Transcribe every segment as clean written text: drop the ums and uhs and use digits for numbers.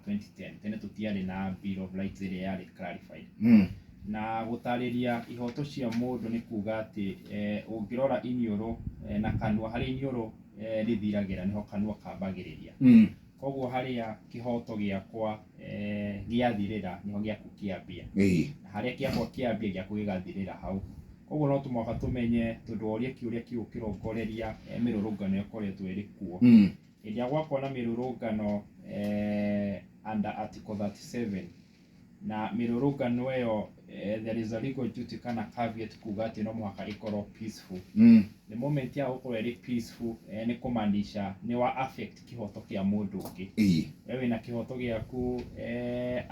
2010. Tene tũtiarĩ na Bill of Rights ĩrĩa yarĩ clarified. Na gũtarĩria ihoto cia mũndũ nĩ kuga atĩ ũngĩrora iniũrũ na kanua, harĩa iniũrũ rĩthiragĩra nĩho kanua kambagĩrĩria. Koguo harĩa kĩhoto gĩakwa gĩathirĩra nĩho gĩaku kĩambia. Na harĩa gĩakwa kĩambia, gĩaku gĩgathirĩra hau. Koguo no tũmũhaka tũmenye, tondũ woria kĩũria kĩu ũkĩrongoreria mĩrũrũngano ĩkoretwo ĩrĩ kuo. Hĩndĩ ĩrĩa gwakorwo na mĩrũrũngano under Article 37, na mĩrũrũngano ĩyo there is a legal duty kana caveat kuga atĩ no mũhaka ĩkorwo peaceful. The moment ya gũkorwo ĩrĩ peaceful, nĩ kũmaanisha nĩ wa affect kĩhoto kĩa mũndũ ũngĩ. We wĩna kĩhoto gĩaku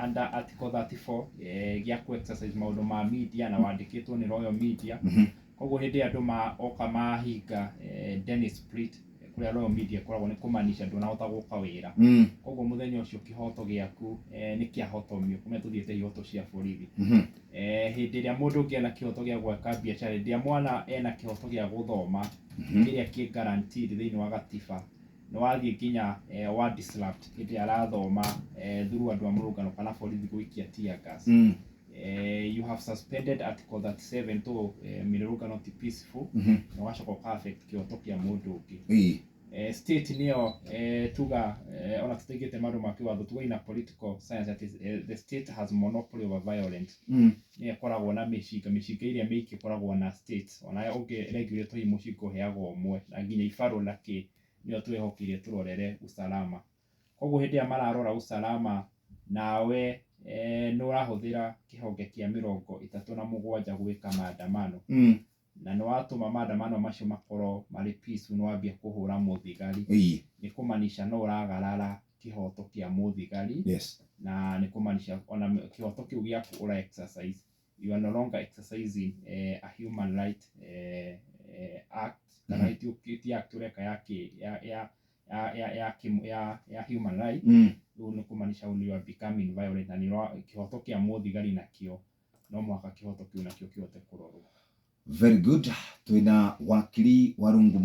under Article 34 gĩa ku exercise maũndũ ma media, na wandĩkĩtwo nĩ Royal Media. Koguo hĩndĩ ĩrĩa andũ oka mahinga Dennis Split kũrĩa Royal Media ĩkoragwo, nĩ kũmaanisha ndũnahota gũka wĩra. Koguo mũthenya ũcio kĩhoto gĩaku nĩ kĩahotomio, kũmenya tũthiĩte ihoto cia borithi. Hĩndĩ ĩrĩa mũndũ ũngĩ ena kĩhoto gĩa gwaka biacara, hĩndĩ ĩrĩa mwana ena kĩhoto gĩa gũthoma kĩrĩa kĩ guaranteed thĩinĩ wa gatiba, nĩ wathiĩ nginya wa disrupt hĩndĩ ĩrĩa arathoma through andũ a mũrũngano kana borithi gũikia tear gas, you have suspended Article 37 to mĩrũrũngano ti peaceful, na ũgacoka ũka affect kĩhoto kĩa mũndũ ũngĩ. State nĩyo tuga ona tũtaigĩte maũndũ ma kĩwatho, tuga ina political science atĩ the state has monopoly over violence. Nĩyo ĩkoragwo na mĩcinga, mĩcinga ĩrĩa mĩingĩ ĩkoragwo na state. Ona ũngĩ regulate hihi mũcinga ũheagwo ũmwe, na nginya ibarũ na kĩ nĩyo twĩhokeire tũrorere usalama. Koguo hĩndĩ ĩrĩa mararora usalama, nawe nĩ ũrahũthĩra kĩhonge kĩa 37 gwĩka maandamano, na nĩ watũma maandamano macio makorwo marĩ peaceful, nĩ wambia kũhũra mũthigari, nĩ kũmaanisha no ũragarara kĩhoto kĩa mũthigari. Na nĩ kũmaanisha ona kĩhoto kĩu gĩaku ũra exercise, you are no longer exercising a human right act, kana ti act ũreka ya kĩ ya ya ya ya ya ya, ya human right. Rĩu nĩ kũmaanisha you are becoming violent, na nĩ kĩhoto kĩa mũthigari nakĩo no mũhaka kĩhoto kĩu nakĩo kĩhote kũrorwo. Very good. Twina wakiri Warungu.